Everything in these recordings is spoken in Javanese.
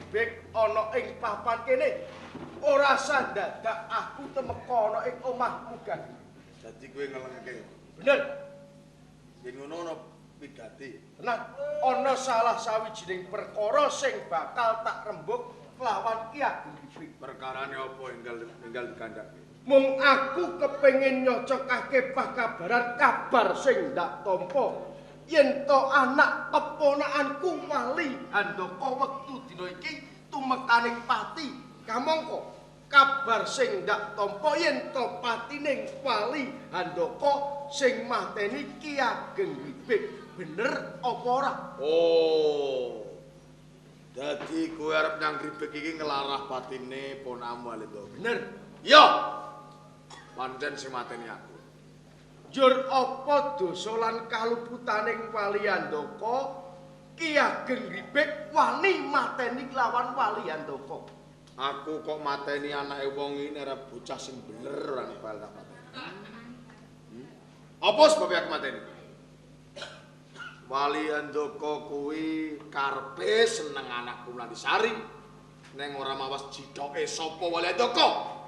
Gribik ana ing papan kene. Ora sah dadak aku temeka ana ing omahmu Gageng. Dadi kowe ngelengke. Bener. Yen ngono ana wigati. Tenan, ana salah sawijining perkara sing bakal tak rembug kelawan Ki Ageng Gribik. Perkarane apa enggal dikandhake? Mung aku kepengin nyocokake pakabaran kabar sing ndak tampa. Yen to anak keponakanku Wali Handaka wektu dina iki tumekaning pati kamangka kabar sing ndak tampa yen to patining Wali Handaka sing mateni Ki Ageng Gribik bener apa ora? Oh. Dadi kowe arep nyang Gribik iki nglarah patine ponakanmu Wali Handaka. Bener. Iya. Pancen sing mateni aku. Njur apa dosa lan kaluputaning Wali Handaka Ki Ageng Gribik wani mateni lawan Wali Handaka? Aku kok mateni anake wong iki ora bocah sing bener ora ngepal tak mateni. Apa sebab aku mateni? Wali Handaka kuwi karepe seneng anakku Mlandisari neng ora mawas jithoke sapa Wali Handaka.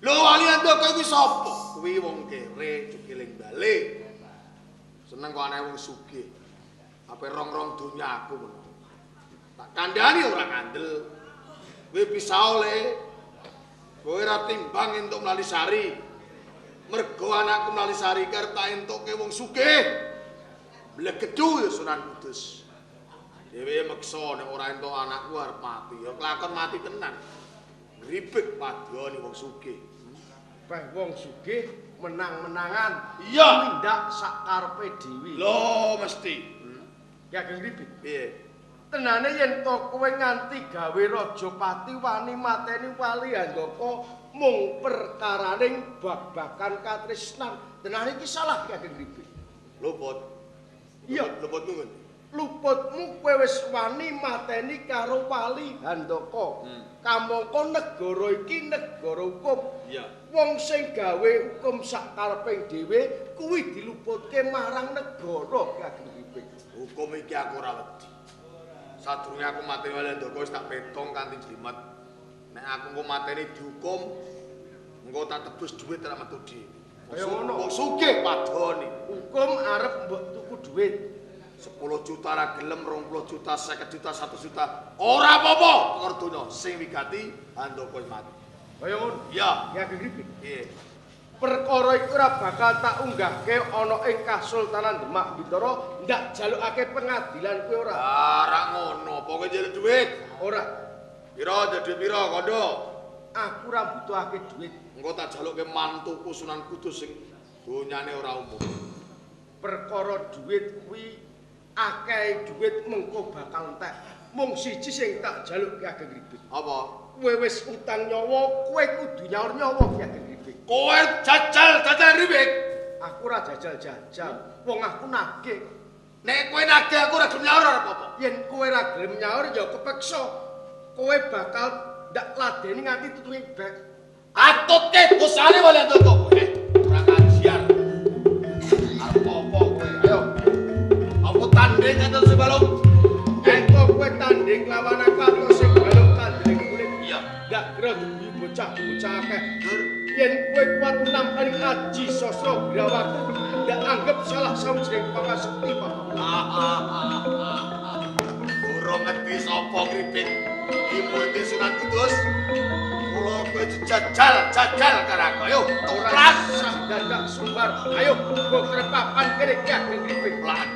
Lho Wali Handaka kuwi sapa? Kuwi wong kere cukiling bale. Seneng kok anake wong sugih. Ape rong-rong donya aku ngono. Tak kandhani ora kandel. Kowe bisa oleh. Kowe ora timbang entuk Mlandisari. Mergo anakku Mlandisari ki arep tak entukke wong sugih. Blegedu ya Sunan Kudus. Dhewe meksa nek ora entuk anakku arep mati. Ya kelakon mati tenan. Gribik padhane wong sugih. Peh wong sugih menang-menangan. Iya, tindak sak karepe dhewe. Lho mesti. Ki Ageng Gribik. Piye? Tenane yen to kowe nganti gawe Rajapati wani mateni Wali Handaka mung perkaraning babagan katresnan. Tenane iki salah Ki Ageng Gribik. Luput. Iya, luputmu ngendi? Luputmu kowe wis wani mateni karo Wali Handaka. Kamangka negara iki negara hukum. Iya. Wong sing gawe hukum sak kareping dhewe kuwi diluputke marang negara Ki Ageng Gribik. Hukum iki aku ora wedi. Sadurunge aku mateni Wali Handaka wis tak petong kanthi jlimet. Nek aku engko mateni dihukum, engko tak tebus dhuwit ora metu dhewe. Kaya ngono. Wong sugih padhane. Hukum arep mbok tuku dhuwit. 10 juta ra gelem, 20 juta, 50 juta, 1 juta. Ora apa-apa, perkara donya sing wigati Handaka wis mati. Kaya ngono. Iya. Ki Ageng Gribik. Piye? Perkara iku ora bakal tak unggahke ana ing Kasultanan Demak Bintara, ndak jalukake pengadilan kowe ora. Ah, ora ngono, pokoke njaluk dhuwit. Ora. Pira njaluk dhuwit pira kandha? Aku ora mbutuhake dhuwit. Engko tak jalukke mantuku Sunan Kudus sing donyane ora umum. Perkara dhuwit kuwi akeh dhuwit mengko bakal entek. Mung siji sing tak jaluk Ki Ageng Gribik. Apa? Kowe wis utang nyawa, kowe kudu nyaur nyawa Ki Ageng Gribik. Kowe jajal-jajal Gribik. Aku ora jajal-jajal. Wong aku nagih. Nek kowe nagih aku ora gelem nyaur ora apa-apa. Yen kowe ora gelem nyaur ya kepeksa. Kowe bakal ndak ladeni nganti tutunge bek. Atutke dosane Wali Handaka kowe. Ora ngajiar. Arep apa kowe? Ayo. Apa tanding karo sing balung? Yen to kowe tanding lawan aku atau sing balung tanding kulit. Iya. Ndak kira duwe bocah-bocah akeh. Dur. Yen kowe kuat nampani aji sastra grawaku, ndak anggap salah sawijining pangasekti Bapak. Durung ngerti sapa Gribik. Iki murid Sunan Kudus. Kula kowe jajal-jajal karo aku. Ayo, Ora tuplas. sah dadak sumbar. Ayo, go papan kene Ki Ageng Gribik. Pelan.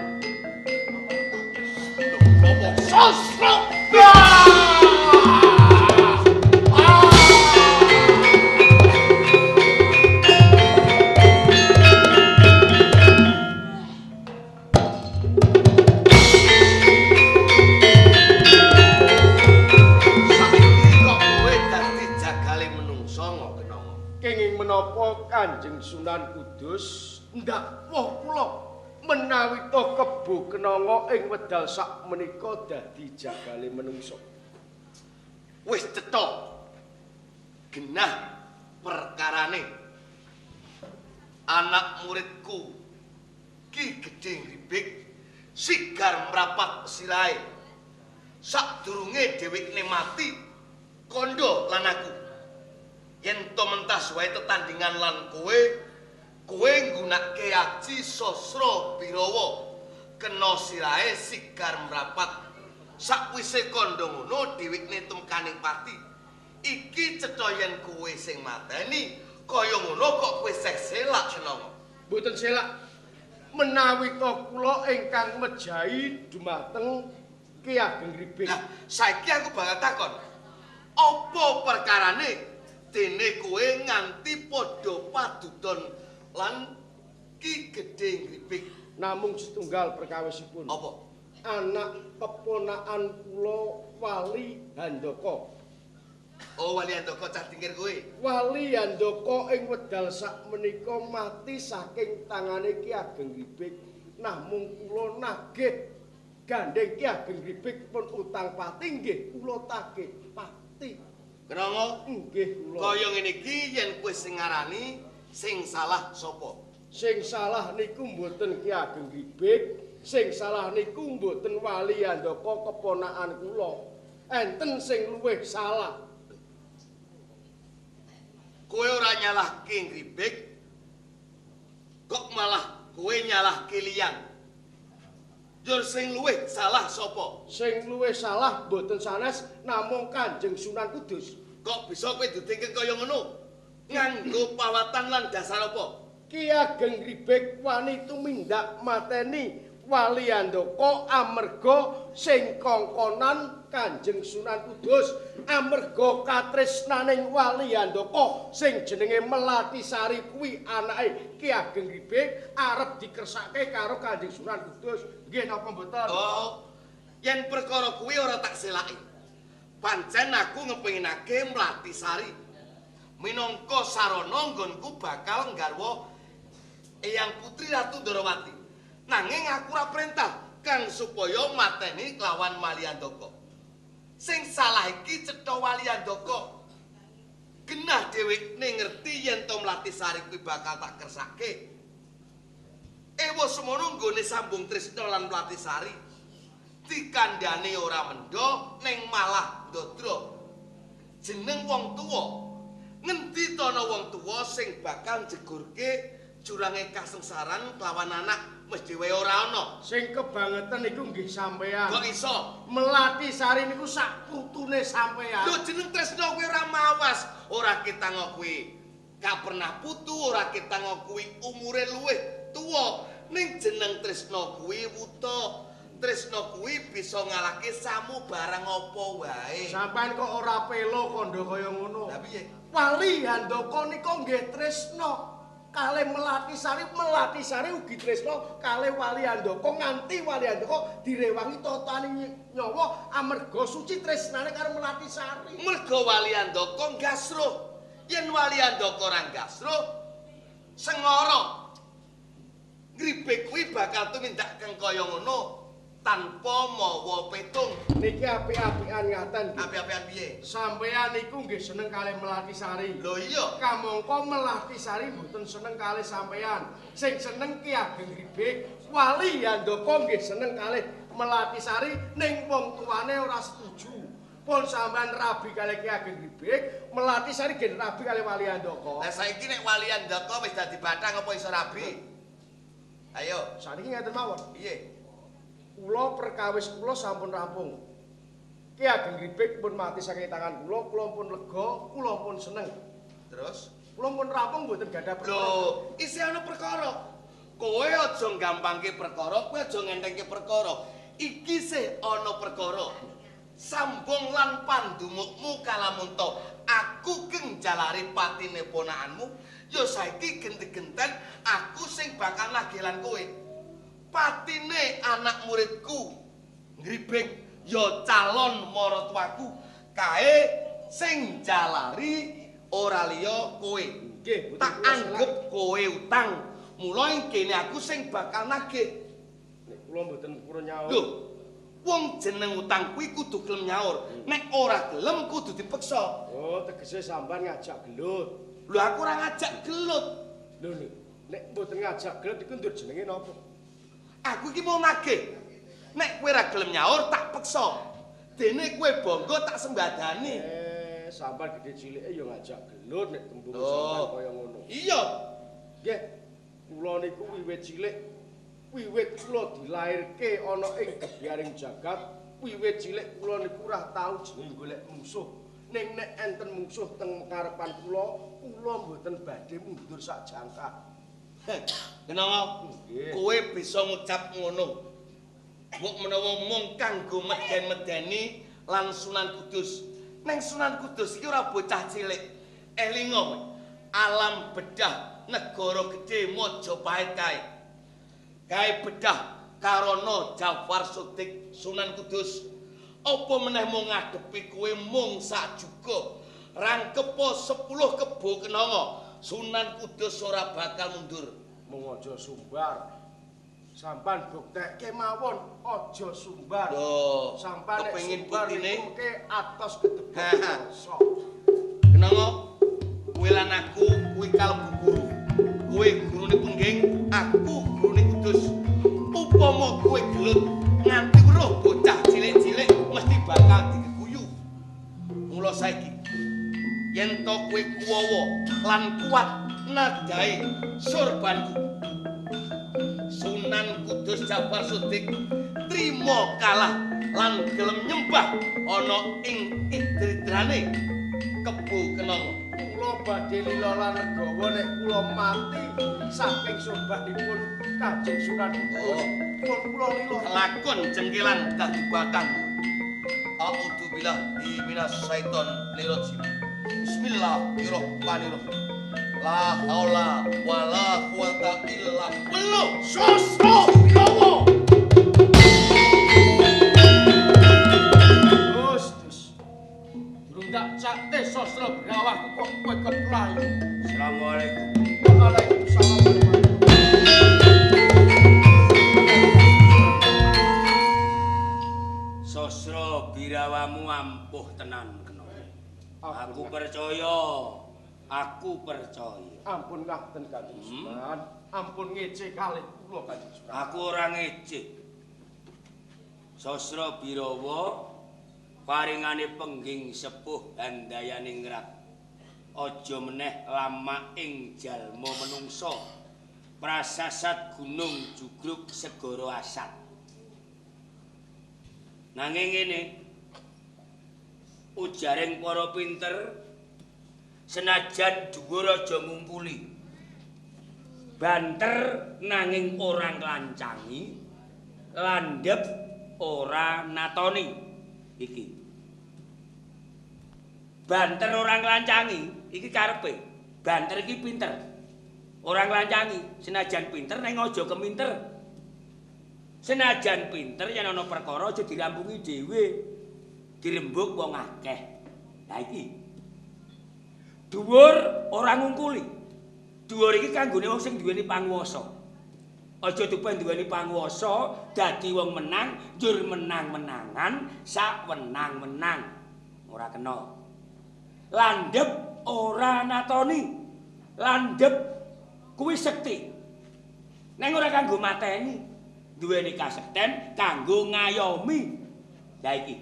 Ngomong sosro. Saiki kok kowe dadi jagale menungsa Kenanga. Kenging menapa Kanjeng Sunan Kudus ndakwa kula menawi to Kebo Kenanga ing wedal sak menika dadi jagale menungsa. Wis cetha. Genah perkarane. Anak muridku Ki Gedhe Gribik sigar mrapat sirahe. Sadurunge dhewekne mati kandha lan aku. Yen to mentas wae tetandingan lan kowe, kowe nggunakake aji Sasra Birawa. Kena sirahe sigar mrapat. Sakwise kandha ngono dhewekne tumekaning pati. Iki cetha yen kowe sing mateni, kaya ngono kok kowe seh selak Kenanga. Mboten selak. Menawi to kula ingkang mejahi dumateng Ki Ageng Gribik. Lah, saiki aku bakal takon. Apa perkarane dene kowe nganti padha padudon lan Ki Gedhe Gribik? Namung setunggal perkawisipun. Apa? Anak keponakan kula Wali Handaka. Oh, Wali Handaka cah tingkir kowe. Wali Handaka ing wedal sakmenika mati saking tangane Ki Ageng Gribik. Namung kula nagih gandheng Ki Ageng Gribik pun utang pati nggih kula tagih pati. Kenanga? Nggih kula. Kaya ngene iki yen kowe sing ngarani sing salah sapa? Sing salah niku mboten Ki Ageng Gribik, sing salah niku mboten Wali Handaka keponakan kula. Enten sing luwih salah. Kowe ora nyalahke Gribik, kok malah kowe nyalahke liyan. Jur sing luwih salah sapa? Sing luwih salah mboten sanes namung Kanjeng Sunan Kudus. Kok bisa kowe dudingke kaya ngono? Nganggo pawatan lan dasar apa? Ki Ageng Gribik wani tumindak mateni Wali Handaka amerga sing kongkonan Kanjeng Sunan Kudus, amerga katresnaning Wali Handaka sing jenenge Melati Sari kuwi anake Ki Ageng Gribik arep dikersake karo Kanjeng Sunan Kudus. Nggih napa mboten? Oh, yen perkara kuwi ora tak selaki. Pancen aku ngepinginake Melati Sari minangka sarana nggonku bakal nggarwa Eyang Putri Ratu Ndorowati. Nanging aku ora perintah kang supaya mateni kelawan Wali Handaka. Sing salah iki cetha Wali Handaka. Genah dhewekne ngerti yen to Melati Sari kuwi bakal tak kersake. Ewa semono nggone sambung tresna lan Melati Sari. Dikandhane ora mendha ning malah ndodra. Jeneng wong tuwa. Ngendi to ana wong tuwa sing bakal njegurke jurange kasengsaran kelawan anak mesti wae ora ana. Sing kebangetan niku nggih sampean. Kok iso? Melati Sari niku sak putune sampean. Lho jeneng tresna kuwi ora mawas, ora ketang kuwi ka pernah putu, ora ketang kuwi umure luwih tuwa. Ning jeneng tresna kuwi wuta. Tresna kuwi bisa ngalahke samu barang apa wae. Sampean kok ora pelo kandha kaya ngono. Lah piye? Wali Handaka nika nggih tresna kalih Melati Sari, Melati Sari ugi tresna kalih Wali Handaka nganti Wali Handaka direwangi totane nyawa amerga suci tresnane karo Melati Sari. Merga Wali Handaka gasruh. Yen Wali Handaka ora gasruh, sengara Gribik kuwi bakal tumindak kang kaya ngono tanpa mawa petung. Niki apik-apikan ngaten. Apik-apikan piye? Sampeyan niku nggih seneng kalih Melati Sari. Lho iya, kamangka Melati Sari mboten seneng kalih sampeyan. Sing seneng Ki Ageng Gribik, Wali Handaka nggih seneng kalih Melati Sari ning wong tuane ora setuju. Pun sampeyan rabi kalih Ki Ageng Gribik, Melati Sari nggih rabi kalih Wali Handaka. Lah saiki nek Wali Handaka wis dadi bathang apa iso rabi? Ayo, saniki ngeten mawon. Piye? Kula perkawis kula sampun rampung. Ki Ageng Gribik pun mati saking tangan kula, kula pun lega, kula pun seneng. Terus kula pun rampung mboten gadah perkara. Lho, isih ana perkara. Kowe aja gampangke perkara, kowe aja ngentengke perkara. Iki sih ana perkara. Sambung lan pandumukmu kalamunta. Aku geng jalari patine ponakanmu, ya saiki gente-genten aku sing bakal nagih lan kowe. Patine anak muridku Gribik ya calon maratuaku kae sing jalari ora liya kowe. Nggih, tak anggep kowe utang. Mula ing kene aku sing bakal nagih. Nek kula mboten purun nyaur. Lho, wong jeneng utang kuwi kudu gelem nyaur. Nek ora gelem kudu dipeksa. Oh, tegese sampean ngajak gelut. Lho aku ora ngajak gelut. Lho lho, nek mboten ngajak gelut iku ndur jenenge napa? Aku iki mau nagih. Nek kowe ora gelem nyaur tak peksa. Dene kowe bangga tak sembadani. Sampean gedhe cilike ya ngajak gelut nek tembung sampean kaya ngono. Iya. Nggih. Kula niku wiwit cilik, wiwit kula dilairke ana ing gebyaring jagat, wiwit cilik kula niku ora tau jeneng golek mungsuh. Ning nek enten mungsuh teng ngarepan kula, kula mboten badhe mundur sak jangkah. Kenanga, kowe bisa ngucap ngono. Mbok menawa mung kanggo meden-medeni lan Sunan Kudus. Neng Sunan Kudus iki ora bocah cilik. Elinga kowe. Alam bedah negara gedhe Majapahit kae. Kae bedah karana Jafar Sodik Sunan Kudus. Apa meneh mung ngadepi kowe mung sak juga. Rangkepa 10 kebo kenanga. Sunan Kudus ora bakal mundur. Mung aja sumbar. Sampan buktekke mawon aja sumbar. Lho, sampan nek kepengin sumbar buktine niku mengke atos kedebok rasa. Kenanga, kowe lan aku kuwi kalebu guru. Kowe gurune Pengging, aku gurune Kudus. Upama kowe gelut nganti weruh bocah cilik-cilik mesti bakal dikeguyu. Mula saiki yen to kowe kuwawa lan kuat nadhae sorbanku, Sunan Kudus Jafar Sodik trima kalah lan gelem nyembah ana ing idridrane Kebo Kenanga. Kula badhe lila lan legawa nek kula mati saking sorbanipun Kanjeng Sunan Kudus. Pun kula lila lakon cengkelan dadi batang. A'udzubillahi minasyaitonirrajim. Bismillahirrahmanirrahim. La haula wala quwata illa billah. Sosro Birawa. Gus, Gus. Durung tak cakte Sosro Birawaku kok kowe keplayu. Assalamualaikum. Waalaikumsalam. Sosro Birawamu ampuh tenan kena. Aku percaya. Aku percaya. Ampun ngaten Kanjeng Sunan. Ampun ngece kalih kula Kanjeng Sunan. Aku ora ngece. Sosro Birawa paringane Pengging sepuh handayaningrat. Aja meneh lama ing jalma menungsa. Prasasat gunung jugruk segara asat. Nanging ngene, ujaring para pinter senajan dhuwur aja ngungkuli. Banter nanging ora nglancangi, landhep ora natoni. Iki. Banter ora nglancangi, iki karepe. Banter iki pinter. Ora nglancangi, senajan pinter ning aja keminter. Senajan pinter yen ana perkara aja dirampungi dhewe. Dirembug wong akeh. Lah iki. Dhuwur ora ngungkuli. Dhuwur iki kanggone wong sing duweni panguwasa. Aja dupe duweni panguwasa dadi wong menang, njur menang-menangan, sak wenang-wenang. Ora kena. Landhep ora natoni. Landhep kuwi sekti. Neng ora kanggo mateni. Duweni kasekten kanggo ngayomi. Lah iki.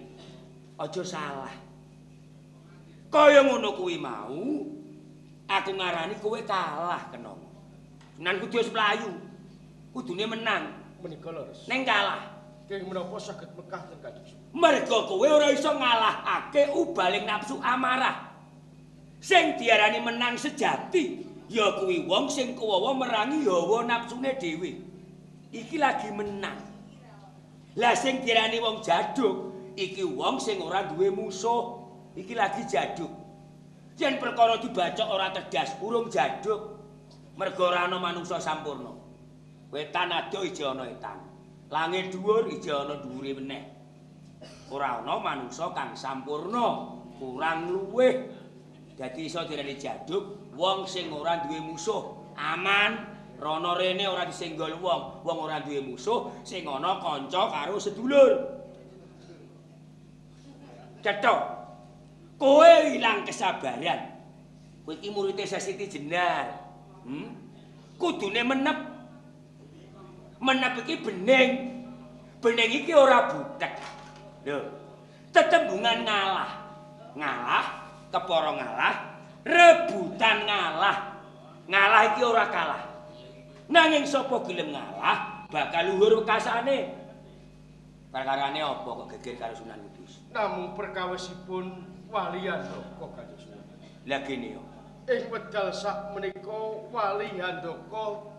Aja salah. Kaya ngono kuwi mau, aku ngarani kowe kalah kena. Sunan Kudus mlayu. Kudune menang. Menika leres. Ning kalah. Kenging menapa saged mekah teng Kanjeng Sunan? Merga kowe ora iso ngalahake ubaling nafsu amarah. Sing diarani menang sejati ya kuwi wong sing kuwawa merangi hawa nafsune dhewe. Iki lagi menang. Lah sing diarani wong jaduk, iki wong sing ora duwe musuh. Iki lagi jaduk. Yen perkara dibaca ora tedas, urung jaduk. Merga ora ana manungsa sampurna. Wetan adoh ije ana etan. Langit dhuwur ije ana dhuwure meneh. Ora ana manungsa kang sampurna, kurang luwih. Dadi iso diarani jaduk wong sing ora duwe musuh, aman. Rono rene ora disenggol wong, wong ora duwe musuh, sing ana kanca karo sedulur. Cetha. Kowe ilang kesabaran. Kowe iki murite Siti Jenar. Kudune menep. Menep iki bening. Bening iki ora butek. Lho. Tetembungan ngalah. Ngalah, kepara ngalah, rebutan ngalah. Ngalah iki ora kalah. Nanging sapa gelem ngalah bakal luhur wekasane. Perkarane apa kok geger karo Sunan Kudus? Namung perkawisipun Wali Handaka Kanjeng Sunan. Lah gene yo. Ing wedal sak menika Wali Handaka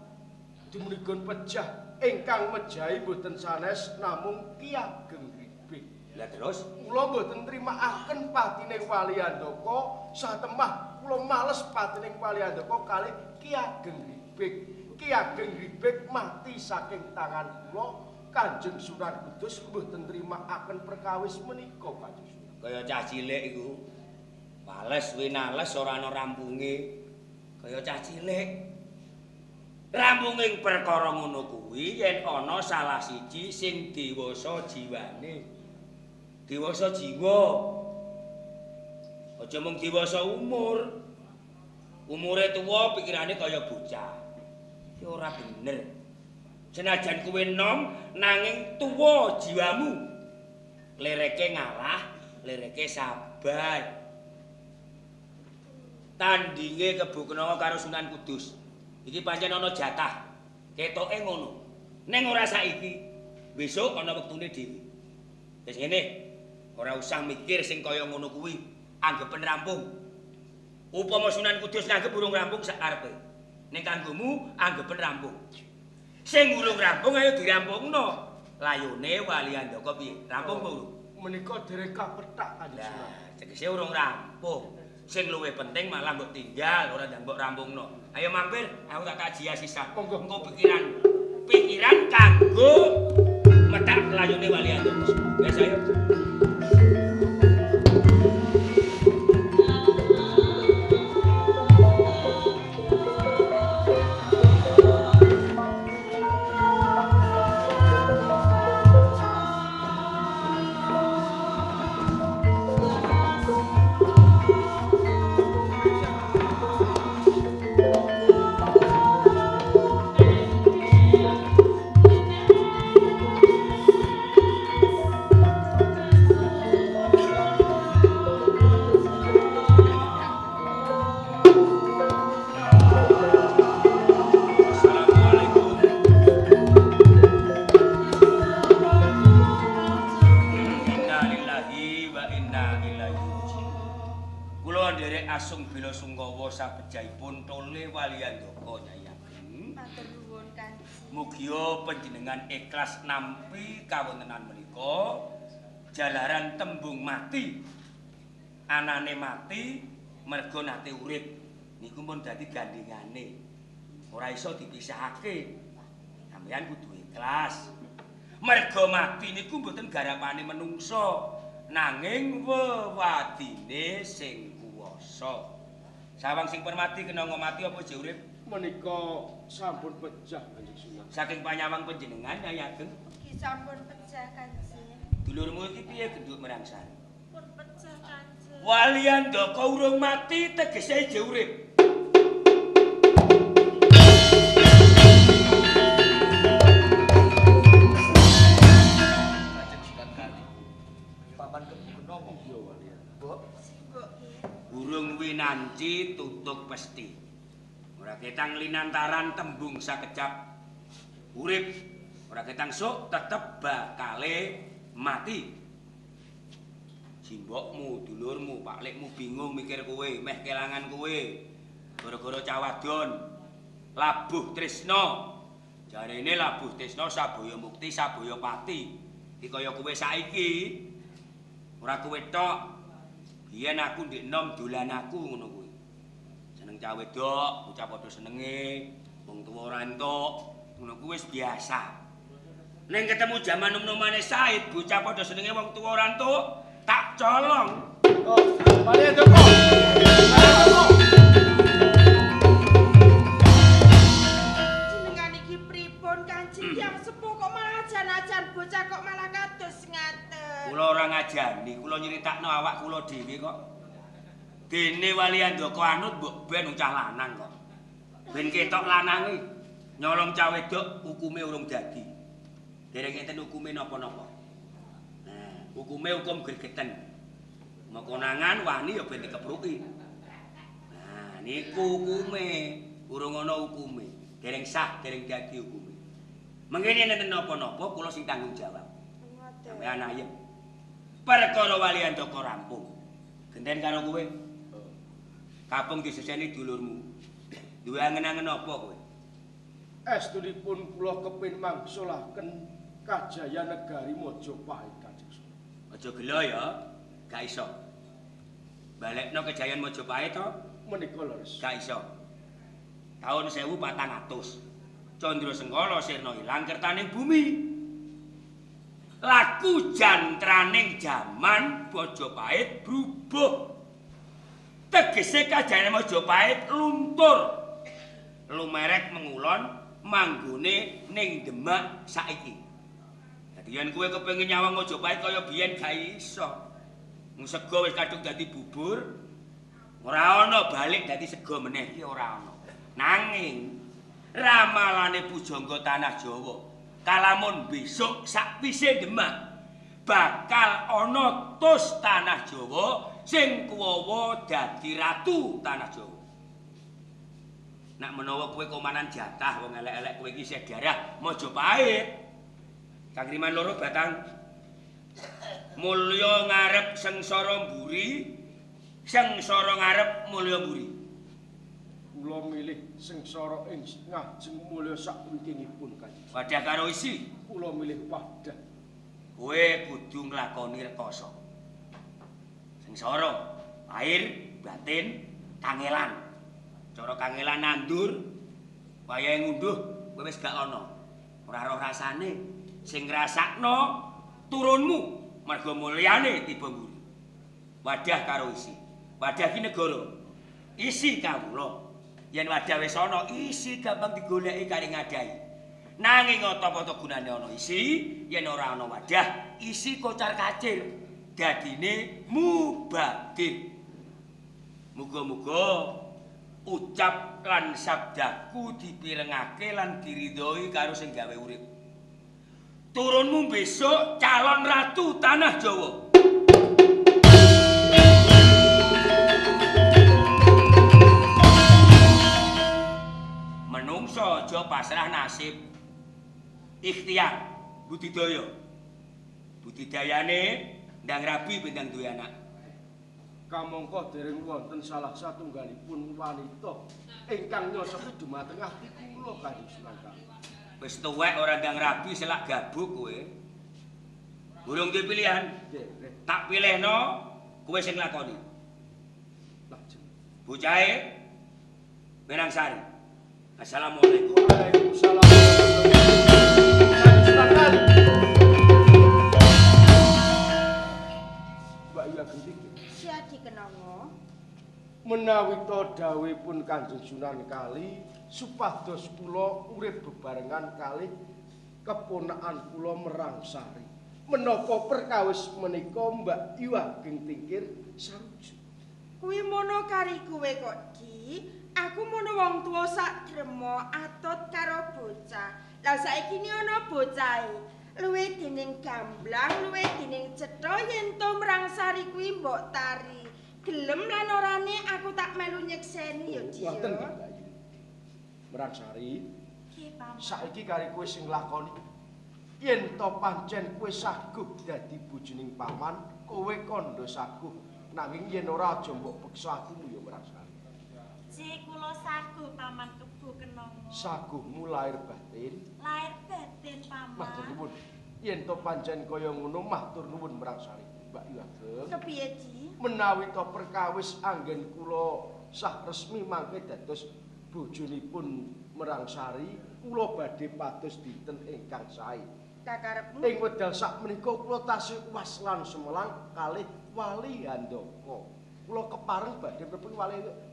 dumunipun pejah ingkang mejahi boten sanes namung Ki Ageng Gribik. Lah terus kula mboten nrimakaken patine Wali Handaka, satemah kula males patine Wali Handaka kalih Ki Ageng Gribik. Ki Ageng Gribik mati saking tangan kula. Kanjeng Sunan Kudus mboten nrimakaken perkawis menika Kanjeng Sunan. Kaya cah cilik iku. Wales winales ora ana rampunge. Kaya cah cilik. Rampunging perkara ngono kuwi yen ana salah siji sing dewasa jiwane. Dewasa jiwa. Aja mung dewasa umur. Umure tuwa pikirane kaya bocah. Iki ora bener. Senajan kowe nom nanging tuwa jiwamu. Lereke ngalah, lereke sabar. Tandinge Kebo Kenanga karo Sunan Kudus. Iki pancen ana jatah. Ketoke ngono. Ning ora saiki. Besok ana wektune dhewe. Wis ngene. Ora usah mikir sing kaya ngono kuwi. Anggepen rampung. Upama Sunan Kudus nganggep urung rampung sak karepe. Ning kanggomu anggepen rampung. Sing urung rampung ayo dirampungno. Layone Wali Handaka piye? Rampung apa urung? Menika dereng kapethak Kanjeng Sunan. Lah, tegese urung rampung. Sing luwih penting malah mbok tinggal, ora ndang mbok rampungno. Ayo mampir, aku tak kaji sisan. Monggo. Engko pikiran kanggo methak layone Wali Handaka. Wes ayo. Sabejahipun tole Wali Handaka Nyai Ageng. Matur nuwun Kanjeng. Mugia panjenengan ikhlas nampi kawontenan menika jalaran tembung mati. Anane mati merga nate urip. Niku pun dadi gandengane. Ora iso dipisahake. Sampeyan kudu ikhlas. Merga mati niku mboten garapane menungsa, nanging wewadine sing kuwasa. Sawang sing permati kenanga mati apa jek urip? Menika sampun pejah Kanjeng Sunan. Saking panyawang panjenengan Nyai Ageng. Ugi sampun pejah Kanjeng. Dulurmu iki piye genduk merangsang? Pun pejah Kanjeng. Wali Handaka urung mati tegese jek urip. Kanjeng Sunan Kali. Paman Kebo Kenanga. Iya Wali Handaka. Mbok. Burung winanci tutuk pesti. Ora ketang linantaran tembung sakejap urip, ora ketang sok tetep bakale mati. Jimbokmu, dulurmu, paklikmu bingung mikir kowe, meh kelangan kowe. Gara-gara cawadon labuh tresna. Jarene labuh tresna sabaya mukti, sabaya pati. Iki kaya kowe saiki. Ora kowe tok. Biyen aku ndek nom dolan aku ngono kuwi. Seneng cah wedok, bocah padha senenge, wong tuwa ora entuk, ngono kuwi wis biasa. Ning ketemu jaman nom-nomane Said, bocah padha senenge wong tuwa ora entuk, tak colong. Oh, Wali Handaka. Jenengan iki pripun Kanjeng? Tiyang sepuh kok malah ajan-ajan bocah kok malah kados ngaten. Kula ora ngajani, kula nyeritakno awak kula dhewe kok. Dene Wali Handaka anut mbok ben cah lanang kok. Ben ketok lanange nyolong cah wedok hukume urung dadi. Dereng enten hukume napa-napa. Nah, Hukume hukum gregeten. Moko konangan wani ya ben dikepruki. Nah, niku hukume, urung ana hukume. Dereng sah, dereng dadi hukume. Mengene enten napa-napa kula sing tanggung jawab. Ngoten. Sampeyan ayem. Perkara Wali Andaka rampung. Genten karo kowe. Kapung diseseni dulurmu. Duwe angen-angen apa kowe? Estunipun kula kepin mangsulaken kajayan negari Majapahit Kanjeng Sunan. Aja gelo ya. Gak iso. Balekno kejayaan Majapahit to? Menika leres. Gak iso. Taun 1400. Candra Sengkala sirna ilang kertaning bumi. Laku jantraning jaman Majapahit brubuh. Tegese kajayaan Majapahit luntur. Lumerek mengulon manggone ning Demak saiki. Dadi yen kowe kepengin nyawang Majapahit kaya biyen gak iso. Wong sego wis kadung dadi bubur, ora ana balik dadi sego meneh iki ora ana. Nanging ramalane pujangga tanah Jawa, kalamun besok sakwise Demak bakal ana tus tanah Jawa sing kuwawa dadi ratu tanah Jawa. Nak menawa kowe komanan jatah wong elek-elek kowe iki isih darah Majapahit. Kangriman loro batang. Mulya ngarep sengsara mburi, sengsara ngarep mulya mburi. Kula milih sengsara ing ngajeng mulya sakwingkingipun Kanjeng. Wadah karo isi, Kula milih wadah. kowe kudu nglakoni rekoso. Sengsara, lahir, batin, kangelan. Cara kangelan nandur, wayahe ngunduh kowe wis gak ana. Ora roh rasane, sing ngrasakno turunmu mergo mulyane tiba mburi. Wadah karo isi. Wadah ki negara. Isi kawula. Yen wadah wis ana, isi gampang digoleki karo ngadahi. Nanging apa-apa gunane ana isi, yen ora ana wadah, isi kocar-kacir. Dadine mubadir. Muga-muga ucap lan sabdaku dipirengake lan diridhoi karo sing gawe urip. Turunmu besok calon ratu tanah Jawa. Menungso aja pasrah nasib. Ikhtiar budidaya. Budidayane ndang rabi ben ndang duwe anak. Kamangka dereng wonten salah satunggalipun wanita ingkang nyosoki dumateng ati kula Kanjeng Sunan Kali. Wis tuwek ora ndang rabi selak gabuk kowe. Durung duwe pilihan. Dereng Tak pilihno kowe sing lakoni. lajeng. Bocahe Merangsari. Assalamualaikum. Waalaikumsalam. Kanjeng Sunan Kali. Mbak Yu Ageng Tingkir. Siadi kenanga. Menawi to dawuhipun Kanjeng Sunan Kali supados kula urip bebarengan kalih keponakan kula Merangsari. Menapa perkawis menika Mbak Yu Ageng Tingkir sarujuk? Kuwi mono kari kowe kok, Di. Aku mono wong tuwa sak drema atut karo bocah. Lah saiki ni ana bocahe. Luwe dening gamblang, luwe dening cetha yen to Merangsari kuwi mbok tari. Gelem lan orane aku tak melu nyekseni ya, Di. Wonten nggih Mbak Yu. Merangsari, Nggih, Paman. saiki kari kowe sing lakoni. Yen to pancen kowe saguh dadi bojoning paman, kowe kandha saguh. Nanging yen ora aja mbok peksa atimu ya Merangsari. Jih, kula saguh Paman Kebo Kenanga. Saguhmu lahir batin. Lahir batin, Paman. Matur nuwun. Yen to pancen kaya ngono matur nuwun Merangsari. Mbak Yu Ageng. Kepiye, Di? Menawi to perkawis anggen kula sah resmi mangke dados bojonipun Merangsari, kula badhe pados dinten ingkang sae. Kakarepmu? Ing wedal sakmenika kula tasih was lan sumelang kalih Wali Handaka. Kula kepareng badhe mlebet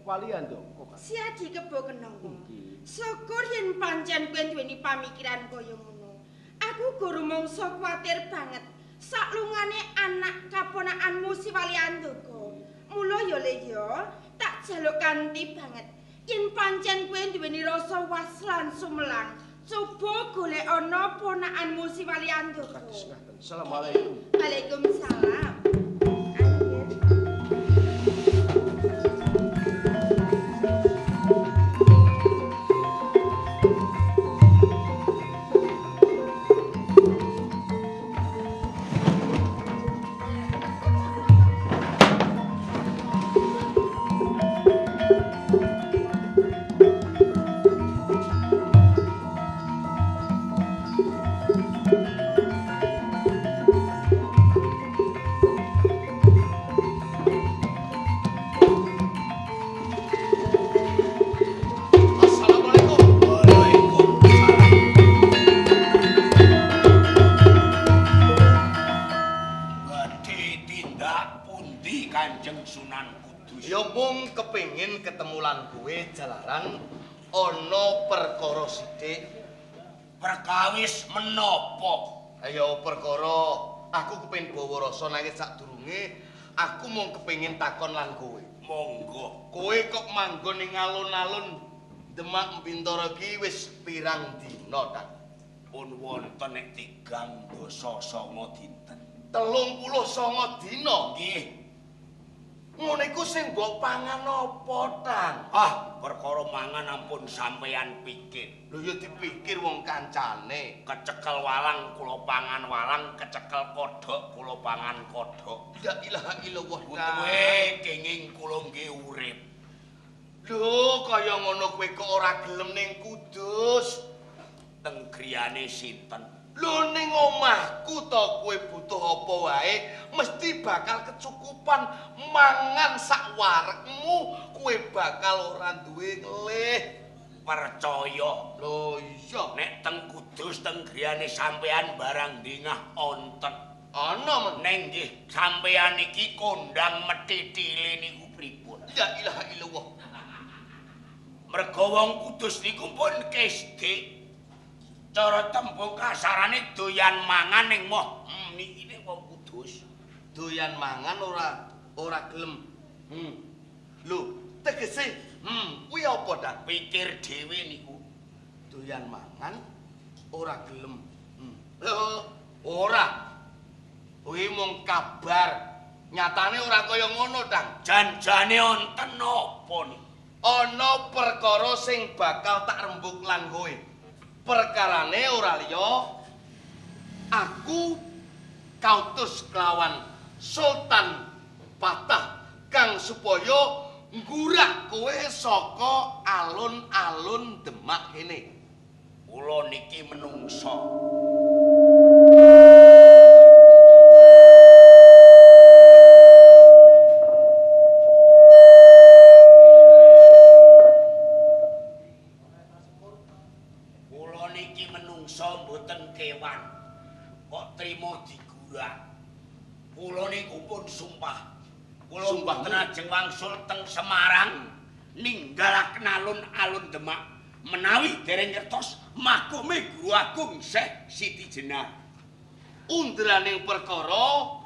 Wali Handaka. Siadi Kebo Kenanga. Nggih. Syukur yen pancen kowe duweni pamikiran kaya ngono. Aku go rumangsa kuwatir banget saklungane anak kaponakanmu si Wali Andaka. Mula ya Le ya, tak jaluk kanthi banget. Yen pancen kowe duweni rasa was lan sumelang, coba golek ana ponakanmu si Wali Andaka. Kados ngaten. Assalamualaikum. Waalaikumsalam. Jalaran ana perkara sithik. Perkawis menapa? Ya perkara aku kepengin bawa rasa nanging sadurunge aku mung kepengin takon lan kowe. Monggo. Kowe kok manggon ning alun-alun Demak Bintara iki wis pirang dina ta? Pun wonten nek 39 dinten. 39 dina? Nggih. Ngono iku sing mbok pangan apa, Tang? Ah, perkara mangan ampun sampeyan pikir. Lho ya dipikir wong kancane. Kecekel walang kula pangan walang, kecekel kodhok kula pangan kodhok. La ilaha illallah. Kowe kenging kula nggih urip. Lho, kaya ngono kowe kok ora gelem ning Kudus? Teng griyane sinten? Lho ning omahku to kowe butuh apa wae mesti bakal kecukupan mangan sak warekmu, kowe bakal ora duwe ngelih. Percaya. Lho iya, nek teng Kudus teng griyane sampean barang ndingah onten. Ana men. Ning nggih sampean iki kondang metithile niku pripun? La ilaha illallah. Mergo wong Kudus niku pun kesdik. Cara tembung kasarane doyan mangan ning moh niki nek wong Kudus doyan mangan ora gelem. Lho, tegese kuwi apa ta? Pikir dhewe niku. Doyan mangan ora gelem. Lho, ora. Kuwi mung kabar. Nyatane ora kaya ngono, Tang. Janjane wonten napa niku? Ana perkara sing bakal tak rembug lan kowe. Perkarane ora liya, aku kautus kelawan Sultan Patah kang supaya nggurak kowe saka alun-alun Demak kene. Kula niki menungsa. Kewan kok trimo digurak. Kula niku pun sumpah. Kula mboten ajeng wangsul teng Semarang ninggalaken alun-alun Demak menawi dereng ngertos makome Guru Agung Syekh Siti Jenar. Undraning perkara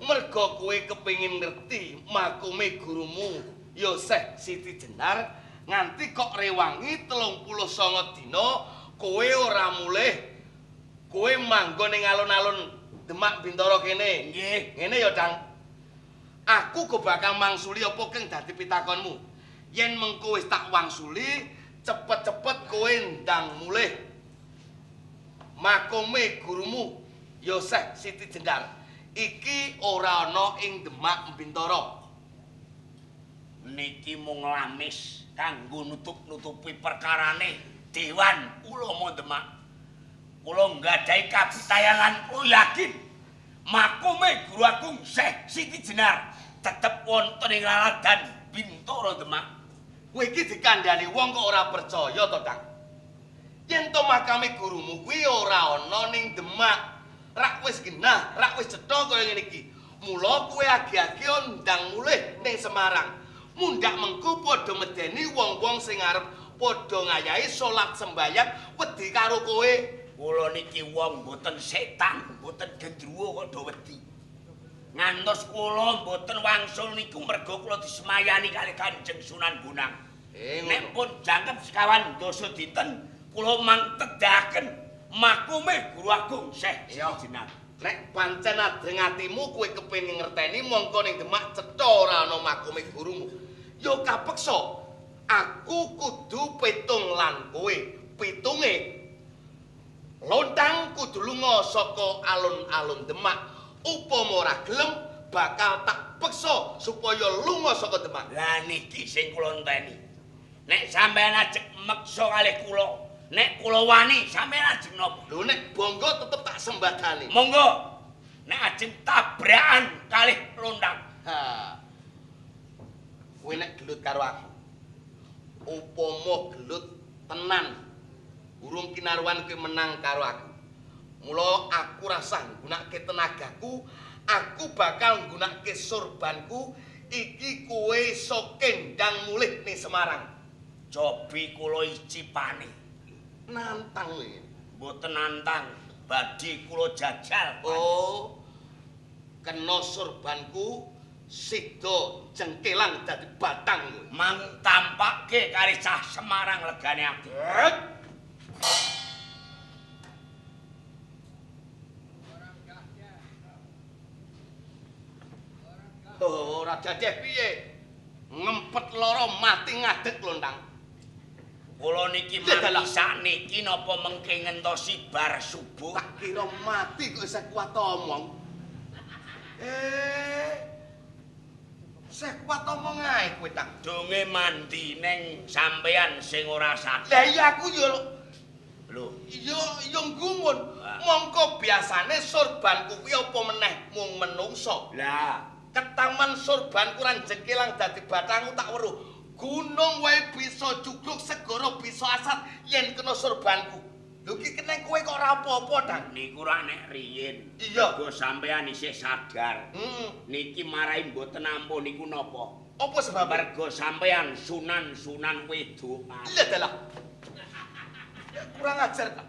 merga kowe kepengin ngerti makome gurumu ya Syekh Siti Jenar nganti kok rewangi 39 dina kowe ora mulih. Kowe manggon ning alun-alun Demak Bintara kene. Nggih. Ngene ya, Dang. Aku kok bakal mangsuli apa keng dadi pitakonmu. Yen mengko wis tak wangsuli, cepet-cepet kowe ndang mulih. Makome gurumu ya Syekh Siti Jenar. Iki ora ana ing Demak Bintara. Niki mung lamis kanggo nutup-nutupi perkarane Dewan Ulama Demak. Kula nggadahi kapitayan lan kula yakin makome Guru Agung Syekh Siti Jenar tetep wonten ing laladan Bintara Demak. Kowe iki dikandhani wong kok ora percaya to, Kang? Yen to makame gurumu kuwi ora ana ning Demak. Rak wis genah, rak wis cetha kaya ngene iki. Mula kowe agi-agi ndang mulih ning Semarang. Mundhak mengko padha medeni wong-wong sing arep padha ngayahi salat sembayang wedi karo kowe. Kula niki wong mboten setan, mboten gendruwo kok do wedi. Ngantos kula mboten wangsul niku mergo kula disemayani kalih Kanjeng Sunan Bonang. Nek pun jangkep sekawan dasa dinten kula mangtedaken makome Guru Agung Syekh Siti Jenar. Nek pancen adreng atimu kowe kepengin ngerteni mongko ning Demak cetha ora ana makome gurumu. Ya kapeksa aku kudu petung lan kowe. Pitunge Lontang kudu lunga saka alun-alun Demak. Upama ora gelem bakal tak peksa supaya lunga saka Demak. Lah niki sing kula enteni. Nek sampeyan ajeg meksa kalih kula, nek kula wani sampeyan ajeng napa? Lho nek bangga tetep tak sembadani. Monggo. Nek ajeng tabrakan kalih Lontang. Ha. Kowe nek gelut karo aku. Upama gelut tenan, urung kinaruan kowe menang karo aku. Mula aku rasah nggunakake tenagaku, aku bakal nggunakake sorbanku. Iki kowe iso kendang mulih ning Semarang. Cobi kula icipane. Nantang kowe. Mboten nantang, badhe kula jajal. Oh. Kena sorbanku sida jengkelang dadi batang kowe. Mang tampake kali cah Semarang legane ati. Oh, ora jajeh piye? Ngempet loro mati ngadeg Lontang. Kula niki mati sakniki napa mengke ngentosi bar subuh? Tak kira mati kok isih kuat omong. Isih kuat omong ae kowe tak. Donge mandi ning sampeyan sing ora sadar. Lah iya aku yo lho, yo nggumun. Mongko biasane sorbanku kuwi apa meneh mung menungso. Lah, ketaman sorbanku lan jengkelang dadi batangku tak weruh. Gunung wae bisa jugluk, segara bisa asat yen kena sorbanku. Lho iki kena kowe kok ora apa-apa, Dang. Niku ora nek riyin. Iya. Mergo sampeyan isih sadar. Heeh. Niki marai mboten ampuh niku napa? Apa sebab? Mergo sampeyan sunan-sunan wedokan. Iya dalah. Kurang ajar ta.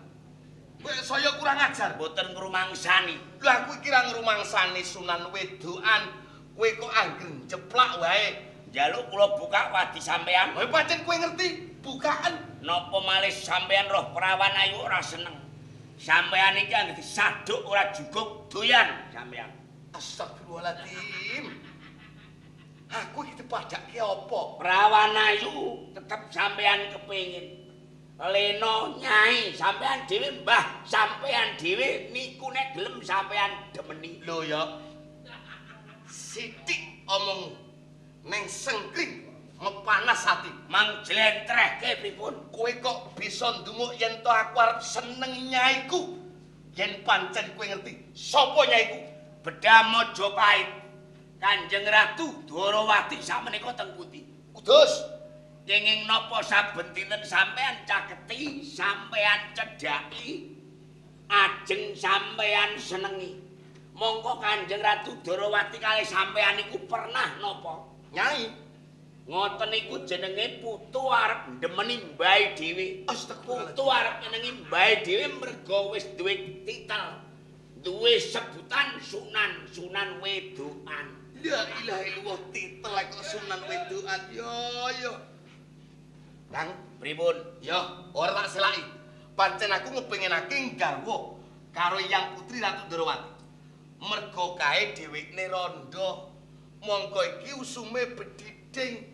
Kowe saya kurang ajar. Mboten ngrumangsani. Lho aku iki ra ngrumangsani sunan wedokan. Kowe kok angger jeplak wae. Njaluk kula buka wadi sampeyan. Kowe pancen kowe ngerti bukaan. Napa malih sampeyan roh prawan ayu ora seneng. Sampeyan iki angger disaduk ora juguk doyan sampeyan. Astagfirullahaladzim. Aku iki dipadhakke apa? Prawan ayu tetep sampeyan kepengin. Leno nyai sampeyan dhewe mbah sampeyan dhewe niku nek gelem sampeyan demeni. Lho ya. Sithik omong neng sengkling mepanas ati. Mang jlentrehke pripun? Kowe kok bisa ndunguk yen to aku arep seneng nyaiku. Yen pancen kowe ngerti sapa nyaiku? Bedha Majapahit. Kanjeng Ratu Dwarawati sakmenika teng pundi? Kudus. Kenging napa saben dinten sampean caketi, sampean cedhaki, ajeng sampean senengi. Mongko Kanjeng Ratu Dwarawati kalih sampean niku pernah napa? Nyai. Ngoten niku jenenge putu arep ndemeni mbahe dhewe. Astagfirullah. Putu arep nyenengi mbahe dhewe mergo wis duwe titel, duwe sebutan Sunan, Sunan Wedokan. La ilaha illallah, titel kok Sunan Wedokan. Yo yo. Kang, pripun? Yo, ora tak selaki. Pancen aku ngepengenake nggarwa karo Yang Putri Ratu Dwarawati. Mergo kae dhewekne rondo. Mongko iki usume bediding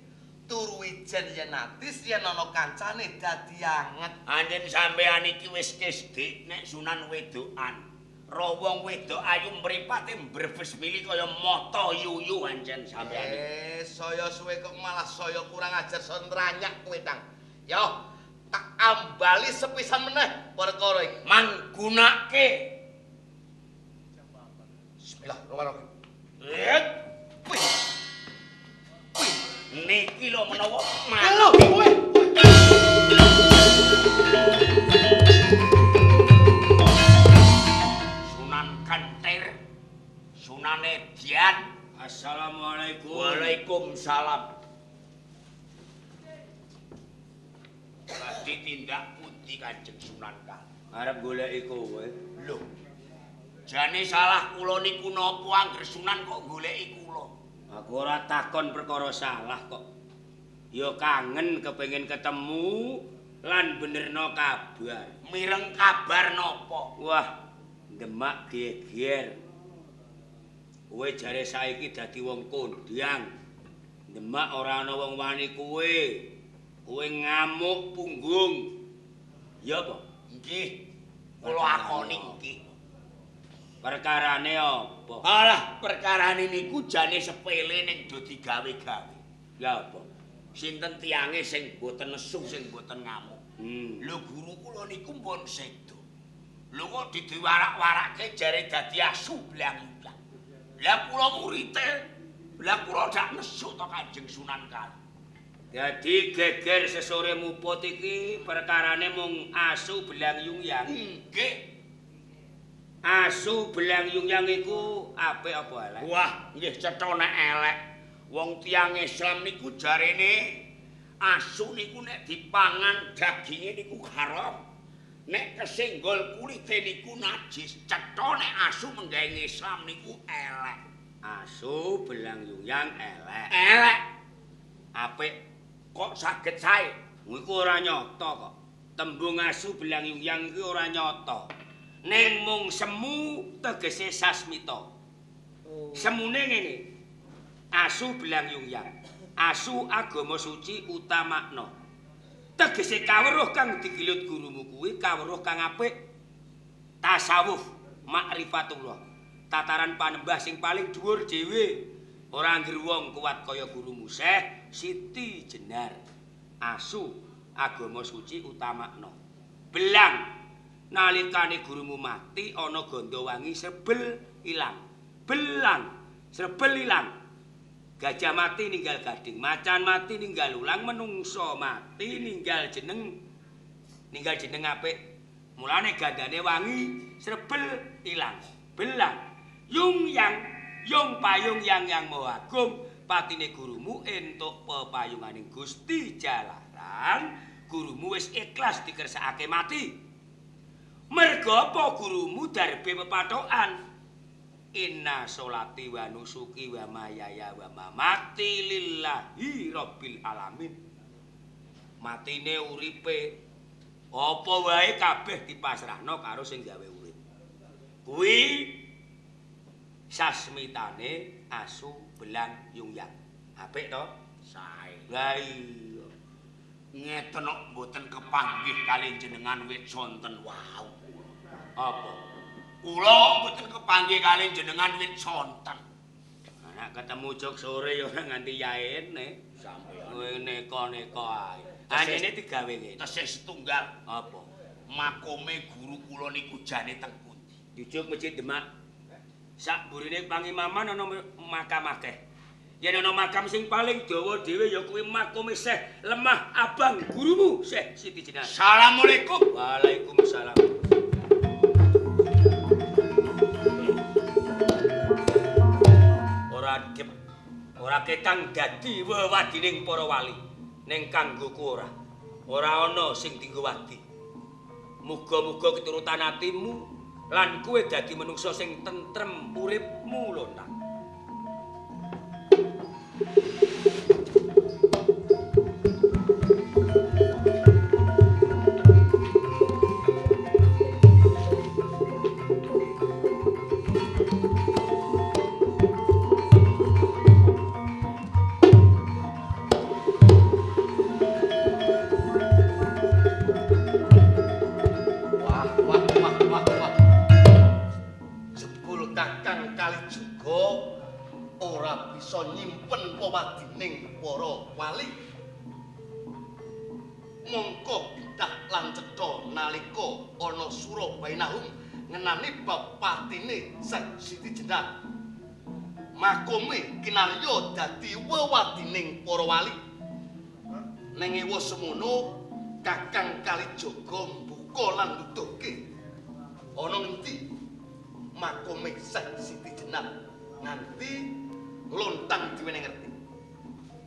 turu ijen yen atis yen ana kancane dadi anget. Anjen sampean iki wis kesdik nek Sunan Wedokan. Ro wong wedok ayu mripate mbrebes mili kaya mata yuyu anjen sampean iki. Saya suwe kok malah saya kurang ajar sonranyak kowe, Tang. Yo, tak ambali sepisan meneh perkara iki. Manggunake. Bismillahirrahmanirrahim. Wih. Wih. Niki lho menawa lho kowe. Sunan Kentir, Sunan Edian. Assalamualaikum. Waalaikumsalam. Badhe tindak pundi Kanjeng Sunan Kali? Arep goleki kowe. Lho. Jane salah kula niku napa angger Sunan kok goleki kula? Aku ora takon perkara salah kok. Ya kangen kepengin ketemu lan benerno kabar. Mireng kabar napa? Wah, Demak geger. Kowe jare saiki dadi wong kondang. Demak ora ana wong wani kowe. Kowe ngamuk punggung. Ya apa? Nggih. Kula akoni nggih. Perkarane apa? Alah, perkarane niku jane sepele ning do digawe-gawe. Lha apa? Sinten tiange sing mboten nesu, sing mboten ngamuk. Lho guru kula niku mpun sedo. Lho kok diwarak-warake jare dadi asu blang-blang. Lah kula murite, lah kula dak nesu to Kanjeng Sunan Kali. Dadi geger sesore muput iki perkarane mung asu belang yung-yang. Nggih. Asu belang yung-yang iku apik apa elek? Wah, nggih cetha nek elek. Wong tiyang Islam niku jarene asu niku nek dipangan daginge niku haram. Nek kesenggol kulite niku najis. Cetha nek asu menggawe Islam niku elek. Asu belang yung-yang elek. Elek. Apik kok saged sae. Iku ora nyata kok. Tembung asu belang yung-yang iki ora nyata. Ning mung semu tegese sasmita. Oh. Semune ngene. Asu belang yung-yang. Asu agama suci utamakna. Tegese kaweruh kang digelut gurumu kuwi kaweruh kang apik. Tasawuf, makrifatullah. Tataran panembah sing paling dhuwur dhewe. Ora angger wong kuat kaya gurumu Syekh Siti Jenar. Asu agama suci utamakna. Belang nalikane gurumu mati ana ganda wangi sebel ilang. Belang sebel ilang. Gajah mati ninggal gading, macan mati ninggal ulang, menungso mati ninggal jeneng. Ninggal jeneng apik. Mulane gandane wangi srebel ilang. Belang yung yang yung payung yang yang maha agung patine gurumu entuk pepayunganing Gusti Jalaran. Gurumu wis ikhlas dikersakake mati. Mergo apa gurumu darbe pepathokan? Inna sholati wa nusuki wa mayaya wa mamati lillahi rabbil alamin. Matine uripe apa wae kabeh dipasrahno karo sing gawe urip. Kuwi sasmitane asu belang yung-yang. Apik to? Sae. Lah iya. Ngeten kok mboten kepanggih kali jenengan wit sonten wau. Apa? Kula mboten kepanggih kali jenengan wit sonten. Nek ketemu jog sore ya ora nganti yaene. Sampeyan kowe neko-neko ae. Anjene digawe ngene. Tesih setunggal. Apa? Makome guru kula niku jane teng pundi? Jujuk Masjid Demak. Sak mburine pangimaman ana makam akeh. Yen ana makam sing paling dawa dhewe ya kuwi makome Syekh Lemah Abang gurumu Syekh Siti Jenar. Assalamualaikum. Waalaikumsalam. Ora dep, ora ketang dadi wewadining para wali. Ning kanggoku ora. Ora ana sing dienggo wadi. Muga-muga keturutan atimu lan kowe dadi menungsa sing tentrem uripmu lontang. Wah, wah, wah, wah, wah. Jebul Kakang Kalijaga ora bisa nyimpen pewadining para wali. Mongko bidah lan cetha nalika ana sura bainahum ngenani bab patine Syekh Siti Jenar. Makome kinarya dadi wewadining para wali. Ning ewa semono Kakang Kalijaga mbuka lan nuduhke ana ngendi makome Syekh Siti Jenar nganti lontang diwene ngerti.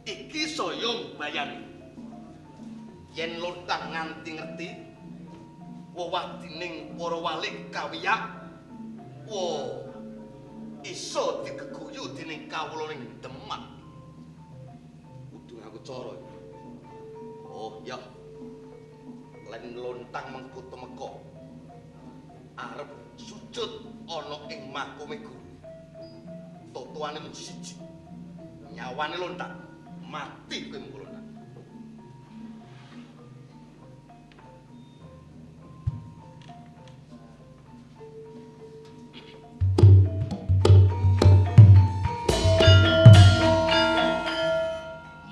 Iki saya mbayani. Yen lontang nganti ngerti wewadining para wali kawiyak, wo iso digeguyu dening kawula ning Demak. Kudu ngaku cara. Oh ya. Len lontang mengko tumeka arep sujud Sujud ana ing makome guru. Totoane mung siji. Nyawane Lontang. Mati kowe mung Lontang.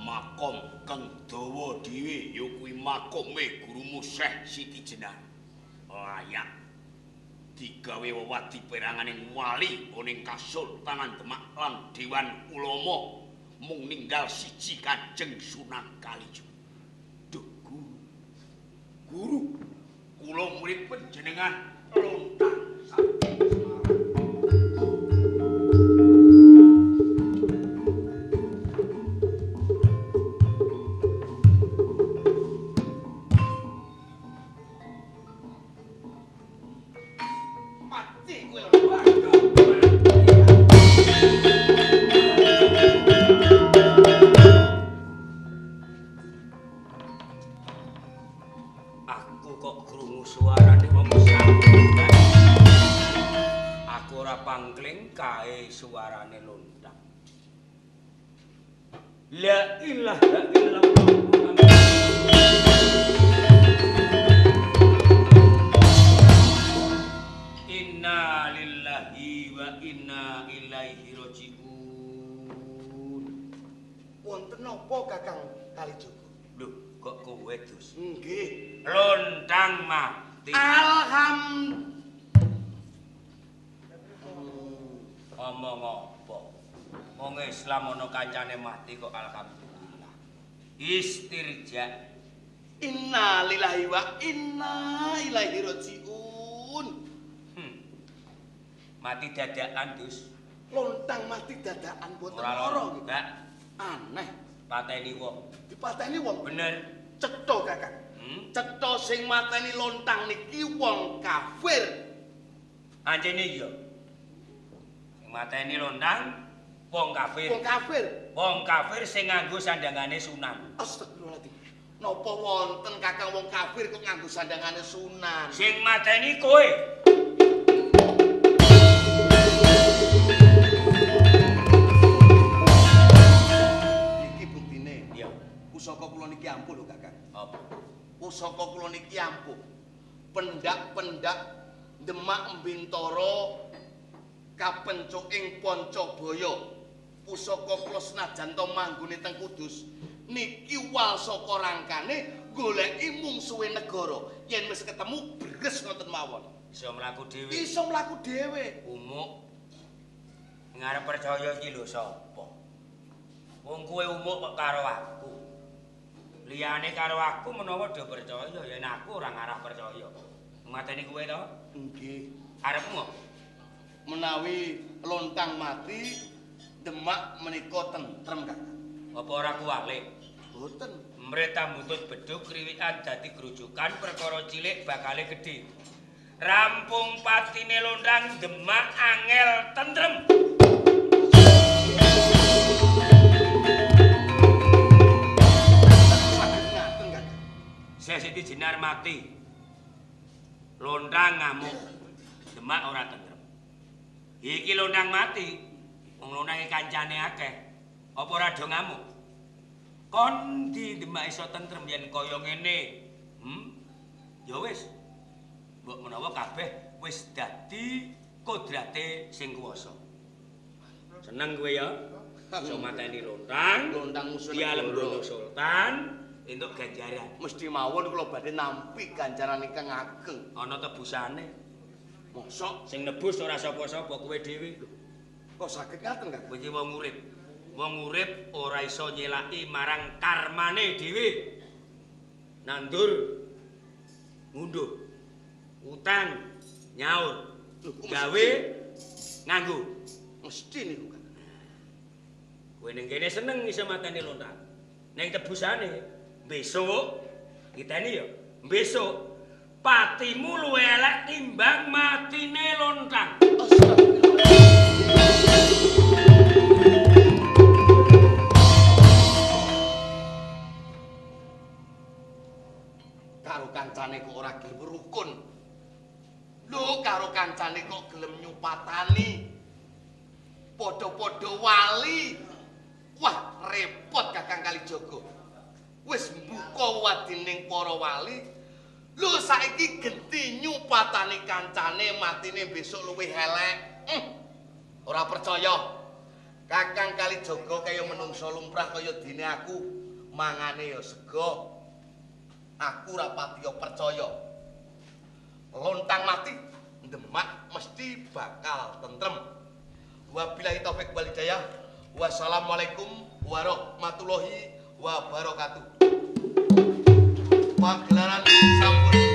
Makom kang dawa dhewe ya kuwi makome gurumu Syekh Siti Jenar. Layak digawe wewadi peranganing wali oning Kasultanan Demak lan Dewan Ulama mung ninggal siji Kanjeng Sunan Kalijaga. Duh guru. Guru, kula murid panjenengan Lontang saking Semarang. Mati kowe Lontang. Aku kok krungu suarane wong sampeyan. Aku ora pangkling kae suarane Lontang. La ilaha illallah. Inna lillahi wa inna ilaihi rajiun. Wonten napa Kakang Kalijaga? Lho, kok kowe Dus? Nggih. Lontang mati. Alhamdulillah. Omong apa? Wong Islam ana kancane mati kok alhamdulillah. Istirja. Inna lillahi wa inna ilaihi rajiun. Mati dadakan, Dus. Lontang mati dadakan mboten Ora lara lara, nggih. Mbak. Aneh. Pateni wong. Dipateni wong. Bener. Cetha Kakang. Cetha sing mateni lontang niki wong kafir. Ancene iya. Sing mateni lontang wong kafir. Wong kafir. Wong kafir sing nganggo sandangane Sunan. Astagfirullahaladzim. Napa wonten Kakang wong kafir kok nganggo sandangane Sunan? Sing mateni kowe. Niki buktine. Iya. Pusaka kula niki ampuh lho Kakang. Apa? Pusaka kula niki ampuh. Pendak-pendak Demak Mbintara kapencuk ing Pancabaya. Pusaka kula senajan to manggone teng Kudus niki wal saka rangkane goleki mungsuhe negara. Yen wis ketemu bres ngoten mawon. Iso mlaku dhewe. Iso mlaku dhewe. Umuk. Ngarep percaya iki lho sapa? Wong kowe umuk kok karo aku. Liyane karo aku menawa do percaya, yen aku ora ngarah percaya. Mateni kowe to? Nggih. Arepmu apa? Menawi lontang mati, Demak menika tentrem, Kakang. Apa ora kuwalik? Mboten. Mreta mutut bedhug kriwikan dadi grujukan perkara cilik bakale gedhe. Rampung patine lontang Demak angel tentrem. Saged ngaten, Kakang. Syekh Siti Jenar mati. Lontang ngamuk. Demak ora tentrem. Iki lontang mati, wong lontange kancane akeh. Apa ora do ngamuk? Kon di Demak iso tentrem yen kaya ngene. Ya wis. Mbok menawa kabeh wis dadi kodrate sing kuwasa. Seneng kowe ya? Iso mateni lontang, Lontang musuh dialembono negara. sultan, entuk ganjaran. Mesti mawon kula badhe nampi ganjaran ingkang ageng. Ana tebusane. Mosok Sing nebus ora sapa-sapa kowe dhewe. kok saged ngaten, Kakang? Kowe iki wong urip. Wong urip ora iso nyelaki marang karmane dhewe. Nandur ngunduh. Utang nyaur. Lho, kok Gawe nganggo. Mesti niku, Kakang. Kowe ning kene seneng iso mateni lontang. Ning tebusane besok diteni ya. Besok patimu luwih elek timbang matine lontang. Astagfirullah. Karo kancane kok ora gelem rukun. Lho karo kancane kok gelem nyupatani. Padha-padha wali. Wah, repot Kakang Kalijaga. Wis mbuka wadining para wali. Lho saiki genti nyupatani kancane matine besok luwih elek. Ora percaya. Kakang Kalijaga kaya menungsa lumrah kaya dene aku, mangane ya sego. Aku ora patiya percaya. Lontang mati, Demak mesti bakal tentrem. Wabillahi taufik wal hidayah. Wassalamualaikum warahmatullahi wabarakatuh. Pagelaran sampun.